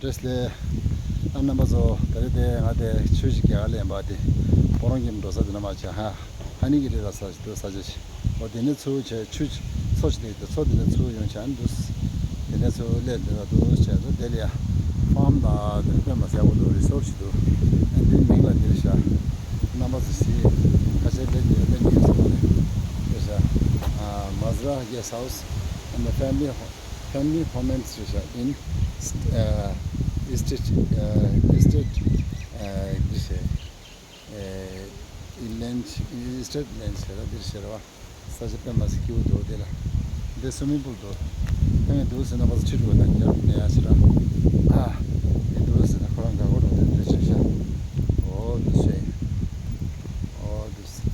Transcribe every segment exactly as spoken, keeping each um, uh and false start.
བཀྲ་ཤིས་བདེ་ལེགས། ཨ་རྣམ་པ་ཚོ། ད་རེས་དེ་ང་དེ་ཆུ་ཞིག་རྒྱག་ལེན་པ་དེ་སྤོ་རོང་གི་འགྲོ་ས་དེ་ན་མ་བྱ་ཧ་ཧ་ནི་གི་རི་ལ་ས་ཞིག་འདུག་ས་ཆ་ཞིག་འོ་དེ་ནས་ཚུར་བྱས་ཆུ་མཚོ་ཞིག་དེ་དེ་མཚོ་དེ་ནས་ཚུར་ཡོང་བྱས་ཨ་ནི་འདུག་དེ་ནས་ཚུར་སླེབས་དེ་ལ་འདུག་བྱས་ཚུར་དེ་ལ་ཡ་ཕམ་ལ་དེ་དཔེ་མ་ཟད་པོ་འདུག་རི་སོར་ཞིག་འདུག་ཨ་འདི་མིང་ལ་འདིར་བཞག་རྣམ་པ་ཚོ་ཞིག་ཁ་ཤས་སླེབས་ཀྱི་སླེབས་ཀྱི་ཡོད་ས་མ་རེད། འདིར་བཞག Mazra guest house and the family home. Family comments རེད་ཤག in uh, estate uh, estate uh, this uh, uh, inland estate land ཟེར་བ་འདིར་ཟེར་བ་ས་ཆ་དཔེ་མ་སྲིད་སྐྱིད་པོ་འདུག་དེ་ལ་འདི་སུ་མིང་པུལ་འདུག་ཨེ་འདུག་ཟེར་ན་ང་ཚོ་ཕྱི་དྲོ་ན་རྒྱབ་ནས་ཡ་ཟེར་ར་ཨ་འདི་འདུག་ཟེར་ན་ཁོ་རང་དགའ་པོ་འགྲོ་དེ་འདྲ་བྱས་ཤག་འོ་འདུག་ཟེར། འོ་འདུག་ཟེར།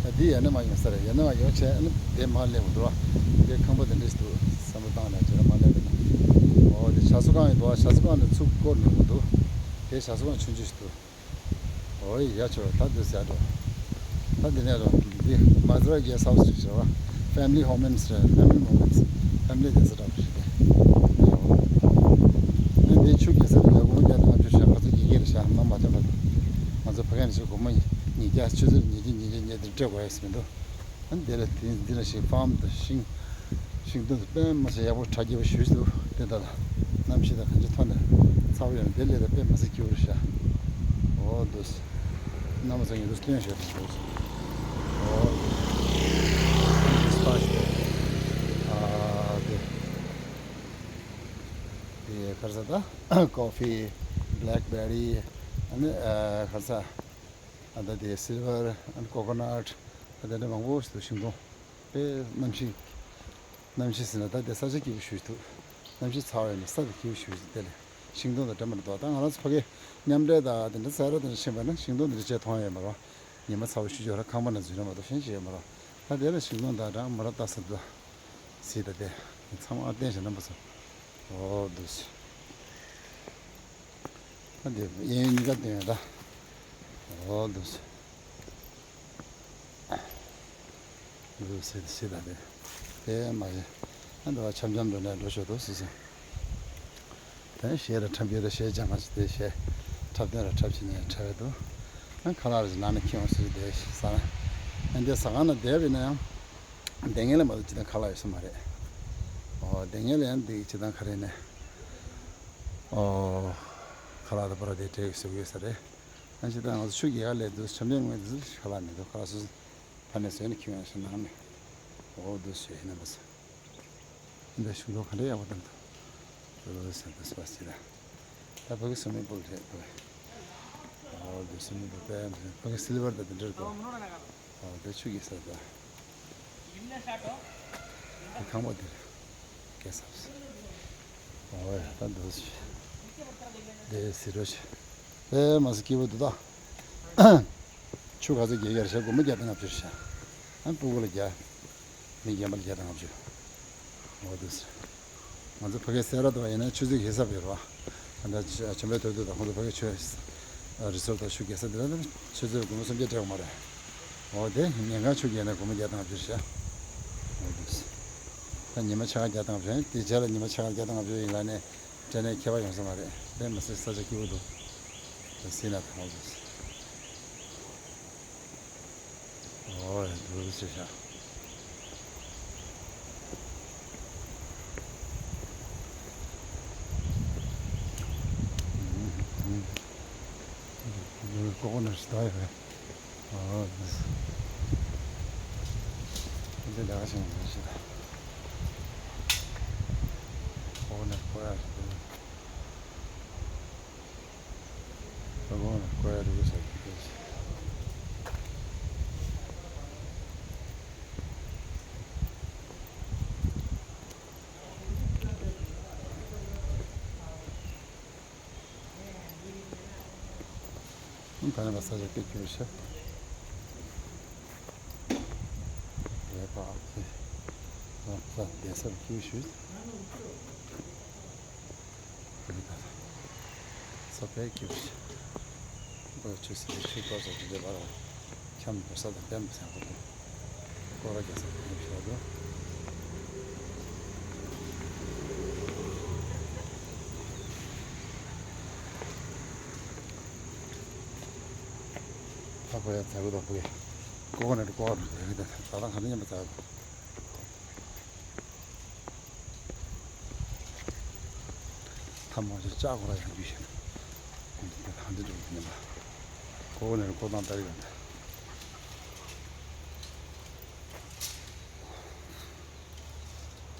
ད་འདི་ཡར་ནས་མར་ཡོང་ས་རེད། ཡར་ནས་མར་ཡོང་བྱས་ཨ་ནི་དེ་མར་སླེབས་འདུག་བ། དེ་ཁང་པ་དེ་འདྲ་ཞིག་འདུག་བསམ་བློ་བཏང་ནས་ཇེ་ར་མར་སླེབས་རེད་ན། འོ་དེ་བྱ་གསོ་ཁང་ཡིན་འདུག་བ། བྱ་གསོ་ཁང་ནས་ཚུར་སྐོར་ནས་འདུག་དེ་བྱ་གསོ་ཁང་ཆུང་ཆུང་ཞིག་འདུག་འོ་ཡ་ཆོ་ད་འདི་ཟེར་འགྲོ། ད་འདི་ནས་རོ། འདི་Mazra guest house ཟེར་བ། Family home ཟེར། Family home ཟེར། Family དེ་ཟེར་འདྲ་པོ་ཞིག་རེད། ཨ་འདི་ཆུ་རྒྱག་ས་དེ་ལ་སྒོར་མོ་བརྒྱ་དང་ལྔ་བཅུ་ཞག་ག་ཚོད་ཀྱི་སྒེར་ཞག་མ་མ་ཐོན་པ་དང་། ང་ཚོ་ཕ་གི་ནས་ཞིག་སྒོར་མོ་ཉིས་བརྒྱ་ཆུ་ཚོད་ཉིས་བརྒྱ་ཉིས་བརྒྱ་ཉིས་བརྒྱ་སྤྲད་དགོས་ཡ་ཟེར་མི་འདུག་ཨ་འདི་ལ་དེ་འདི་ལ་ཞིག་ཕམ་དང་ཤིང་། ཤིང་སྡོང་དེ་དཔེ་མ་ཟད་ཡག་པོ་གྲ་རྒྱས་པོ་ཞེ་པོ་འདུག་དེ་ལྟར་གནམ་གཤིས་དང་གང་ཅི་ཐོག་ནས་ཚ་པོ་ཡོད་ན་དེ་ལས་ད་དཔེ་མ་ཟད་སྐྱིད་པོ་རེད་ཤག་འོ་འདུག་སེ། རྣམ་པ་ཚོ་ངས་འདུག་སྟོན་ཞོར་དུ་འདུག་སེ། འོ་འདུག་སེ། ཨ་དེ་དེ་ག་རེ་ཟེར་ད། ཀོ་ཕི། བྷེ་ལེག་བྷེ་རི། ཨ་ནི་ཨ་ག་རེ་ཟེར། ཨ་ད་དེ་སིལ་ཝར། ཨ་ནི་ཀོ་ཀོ་ནཊ། ཨ་ད་དེ་མང་པོ་ཞིག་འདུག་ཤིང་སྡོང་། དཔེ་གནམ་གཤིས། གནམ་གཤིས་ཟེར་ན་ད་དེ་ས་ཆ་སྐྱིད་པོ་ཞེ་པོ་འདུག་གནམ་གཤིས་ཚ་བ་ཡིན་ན་ས་དེ་སྐྱིད་པོ་ཞེ་པོ་ཞིག་དེ་ལས་ཤིང་སྡོང་དང་འདྲ་མི་འདྲ་འདུག་ད་ང་རང་ཚོ་ཕ་གི་མཉམ་འབྲེལ་དང་དེ་འདྲ་ས་ར་དེ་འདྲ་ཕྱིན་པ་ན་ཤིང་སྡོང་དེ་འདྲ་ཅིག་མཐོང་ཡ་ཡོད་མ་རེད། ཉི་མ་ཚ་པོ་ཞེ་པོ་ཡོད་ར་ཁང་པ་ནང་འཛུལ་ཡ་མ་གཏོགས་གཞན་ཅི་ཡོད་མ་རེད། ད་དེ་ལ་ཤིང་སྡོང་དང་འདྲ་མ་ར་ལྟ་ས་འདུག་སྲིད་ད་དེ་ཚང་མ་ཨ་བསྟན་ཞིག་རྣམ་པ་ཚོ། འོ་འདུག་སེ། ད་དེ་གཡས་གཡོན་གཉིས་ཀ་བསྟན་ཡོད་ད། འོ་འདུག་སེ། འདུག་སེ་སྲིད་ད་དེ། དེ་མ་རེད། ཨ་འདུག་བ་འཆམ་འཆམ་འགྲོ་ནས་འགྲོ་ཆོག་འདུག་སེ་སེ། དེ་གཞས་ར་འཁྲབ་རྒྱུ་ར་གཞས་སྦྱང་ག་ཞིག་དེ་གཞས་འཁྲབ་སྟོན་ར་འཁྲབ་བྱེད་ནས་འཁྲབ་ཡོད་འདུག་ཨ་ཁ་ལག་ར་ཞིག་ནང་ནས་ཁྱེར་འོང་ཟེར་དེ་ཟ་ན། ཨ་འདི་ཟ་ཁང་ནང་བསྡད་པ་ཡིན་ན་ཡང་། སྡོད་མཁན་ལ་མ་གཏོགས་སྤྱིར་བཏང་ཁ་ལག་ཡོད་ས་མ་རེད། ཨོ་སྡོད་མཁན་ལ་ཡང་འདི་སྤྱིར་བཏང་ག་རེ་ནས། ཨོ་ཁ་ལག་དང་པར་དེ་སྤྲད་ཟེར་གྱི་ཡོད་ས་རེད། ཨ་སྤྱིར་བཏང་ང་ཚོ་ཆུ་རྒྱག་ཡ་ལས་འདུག་འཆམ་འཆམ་ངོས་འདི་ཚོ་ཁ་ལག་མི་འདུག་ཁ་ལག་སོ་སོ་ཕ་ནས་བཟོས་ནས་ཁྱེར་ཡོང་ཞིག་ནང་ནས། ཨོ་འདུག་ཞེས་ནས་མ་ཟེར། འདི་ཤིང་སྡོང་ག་འདྲ་ཡག་པོ་བསྟན་འདུག་ཨོ་ཟེར་འདུག་སྤ་སྤྱིར་ད། ད་ཕ་གི་སུ་མི་པུལ་རེད་འདུག་ཨོ་འདུག་སུ་མི་པུལ་དཔེ་ཕ་གི་སིལ་ཝར་དང་འདི་འདྲ་འདུག་ཨོ་དེ་ཆུ་རྒྱག་ས་དང་། དེ་ཁང་པ་འདིར་སྐྱེལ་ས་རེད། ཨོ་ཡ་ད་འདུག་སེ། དེ་ཟེར་རོ་ཞེ། དཔེ་མ་སྲིད་སྐྱིད་པོ་འདུག་ད། ཆུ་ག་ཚོད་རྒྱག་ཡ་རེད་ཤག་སྒོར་མོ་བརྒྱ་དང་ལྔ་བཅུ་རེད་ཤག་ཨ་སྤུ་གུ་ལ་བརྒྱ། མི་རྒན་པ་ལ་བརྒྱ་དང་ལྔ་བཅུ། ཨོ་འདུག་སེ། ང་ཚོ་ཕ་གིར་སེ་ར་དོ་ཡིན་ན་ཆུ་ཚོད་ཡིན་ས་བེར་བ། ད་ལྟ་ཆུ་ཆུ་བེད་ཐོག་ཏུ་དང་ཁོང་ཚོ་ཕ་གིར་ཆུ་རི་སོར་དང་ཆུ་རྒྱག་ས་དེ་ལ་ཆུ་ཚོད་སྒོར་མོ་སུམ་བརྒྱ་སྤྲད་དགོས་མ་རེད། འོ་དེ་ཉིན་གང་ཆུ་རྒྱག་ན་སྒོར་མོ་བརྒྱ་དང་ལྔ་བཅུ་ཤག་འོ་དེ། ད་ཉི་མ་ཕྱེད་ཀ་བརྒྱ་དང་ལྔ་བཅུ་ཡིན་དེ་རྗེས་ལ་ཉི་མ་ཕྱེད་ཀ་བརྒྱ་དང་ལྔ་བཅུ་ཡིན་ལ་ནས་སྤྲད་ནས་ཁྱད་པར་ཡོང་ས་མ་རེད། དེ་མ་ཟད་ས་ཆ་སྐྱིད་པོ་འདུག་དེ་སྲིད་ན་དང་འོ་དེ། ཨོ་ཡ་འདུག་ཟེར་ཤག་ཀོ་ཀོ་ནཊ་ཟེར་ཡོད་རེད། ཨོ་འདུག་འདི་ལ་ཞིང་འདུག་ཟེར། ཀོ་ཀོ་ནཊ་ཀོ་ཡ་ཟེར། ཀོ་ཀོ་ནཊ་ཀོ་ཡ་འདུག་ཟེར། ད་ནི་ང་ས་ཆ་སྐད་སྒྱུར་བྱས། ལས་པ་ཨ་ཕི། ང་ས་བསྡད་སར་སྒྱུར་ཞུས། ས་དཔེ་སྐྱིད་པོ་ཞིག་ཁོ་ཆུ་སྲིན་ཆུ་གཏོར་ས་དེ་འདྲའི་བར་ལ་འཁྱམས་འགྲོ་ས་དང་བསྟན་པ་ཟེར་ཁོ་དེ་སྐོར་ར་རྒྱག་ས་དེ་འདྲ་ཞིག་འདུག་ཁོ་ཡ་ཛ་གུ་དང་ཕུ་གེ། ཀོ་ཀོ་ནཊ་ཀོ་ཀོ་ནཊ་རེད་ད། ད་ལྟ་ག་འདྲ་ཉམས་པ་ཛ་གུ་དང་། ཐ་མ་ཞིག་ལྕགས་ཁོ་ར་ཡང་རྒྱུ་ཞིག་ད་འདི་འགྲོ་གི་ཉམས་པ། ཀོ་ཀོ་ནཊ་ཀོ་ཐང་ལྟ་གི་ཡོད་ད།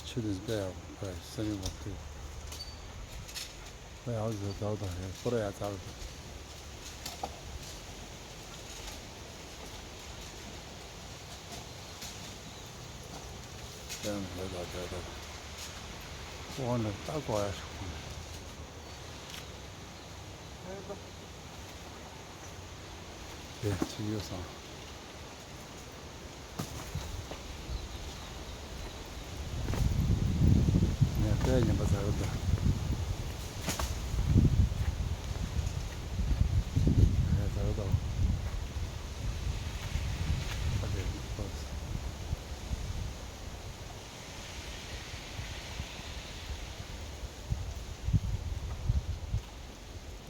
ཆུ་དེ་ཚོ་དཔེ་ཡག་པོ་སེམས་ཡག་པོ་འདུག་དཔེ་ཡག་པོ་ཟོས་ཚར་དང་རེད། སྤོ་ར་ཡག་ཚར་དང་། དཔེ་ཡག་པོ་ཟོས་ཚར་དང་། ཨོ་ནི་ལྟ་དགོས་ཡ་ཞིག་དེ་ཚོ་ཡོད་སོང་། ངས་དཔེ་ཉན་པ་ཟ་གི་འདུག་ངས་ཟ་གི་འདུག་ཨ་དེ་ཁོ་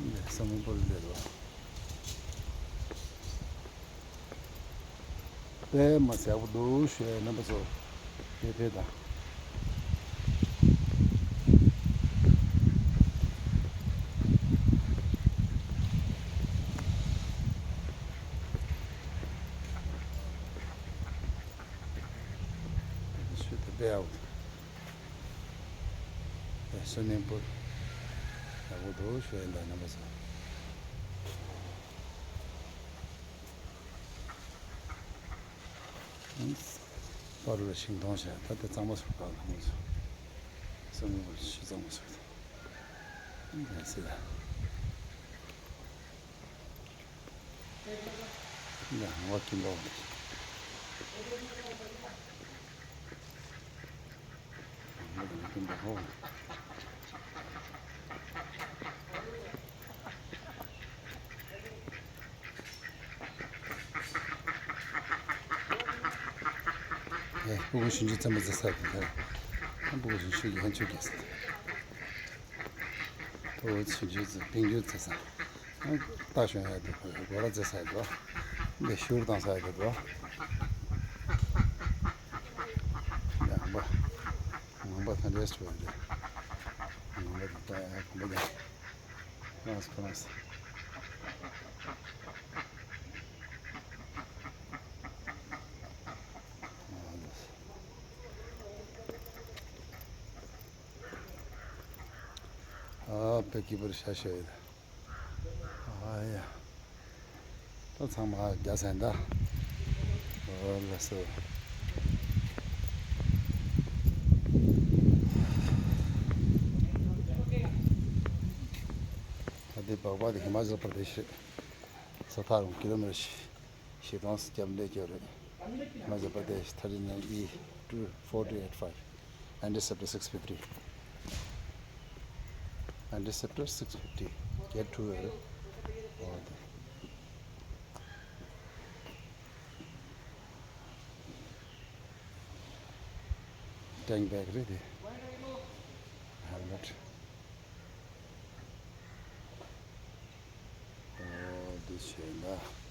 ངས་ས་མོ་པོ་ལ་འདེད་ལོ། དཔེ་མ་ཟད་པོ་འདུག་ཞེས་རྣམ་པ་ཚོ་དེ་ཕེབས་དང་། ཤུ་དེ་དཔེ་ཡག་པོ་འདུག་དཔེ་བསོད་ནམས་པོ་ཡག་པོ་འདུག་ཞེས་ཡིན་དང་རྣམ་པ་ཚོ། པར་ལ་ཤིང་སྡོང་བྱས། ད་དེ་གཙང་མ་སོགས་པ་ལ་མོ་ཚོ་བསམ་བློ་ཤི་གཙང་མ་སོགས་དང་། ཡང་སྲིད་ལ་ཡང་ཧང་བ་ཀིན་པོ་ཧང་བ་ཀིན་པོ་ཧོ། ཨེ། སྤུ་གུ་ཆུང་ཆུང་བཙན་པོ་བཙལ་ས་དེ་ལ། སྤུ་གུ་ཆུང་ཆུང་གི་ཧན་ཆུ་རྒྱས་ས། ཕྲུ་གུ་ཆུང་ཆུང་ཚོ་པིང་ཡུ་བཙལ་ས། རྟ་ཞོན་ཡ་དེ་སྒོ་ར་བཙལ་ས་དེ་རོ། འདི་ཤུར་བཏང་ས་དེ་རོ། ཡང་པ། ངང་པ་ཐ་འདྲེས་བྱུང་བ་འདི། ངང་པ་དང་ལྟ་ཡ་གོམ་པ་རྒྱག་ཁོ་རང་ཁོ་རང་། ཨ་པེ་ཀི་པར་ཤ་ཤ་ཡོད། ཨ་ཡ། ད་ཚང་མ་རྒྱ་སེན་ད། ཨོ་ལ་སོ། ད་དེ་སྦག་སྦག་དེ་ཧི་མ་ཅལ་པར་དེ་ཤི། ས་ཐག་རུང་ཀི་ལོ་མི་ཊར་བཞི་སྟོང་བརྒྱད་བརྒྱ་རེད། ཧི་མ་ཅལ་པར་དེ་ཤི་ཐར་ཊི་ནའིན་ཨི་ཊུ་ཕོར་ཊུ་ཨེཊ་ཕའིབ། Anti-Scepter six fifty. Anti-Scepter six fifty. Get to her. Tank bag རེད་དེ། Helmet. ཨོ་འདི་བྱས་ན།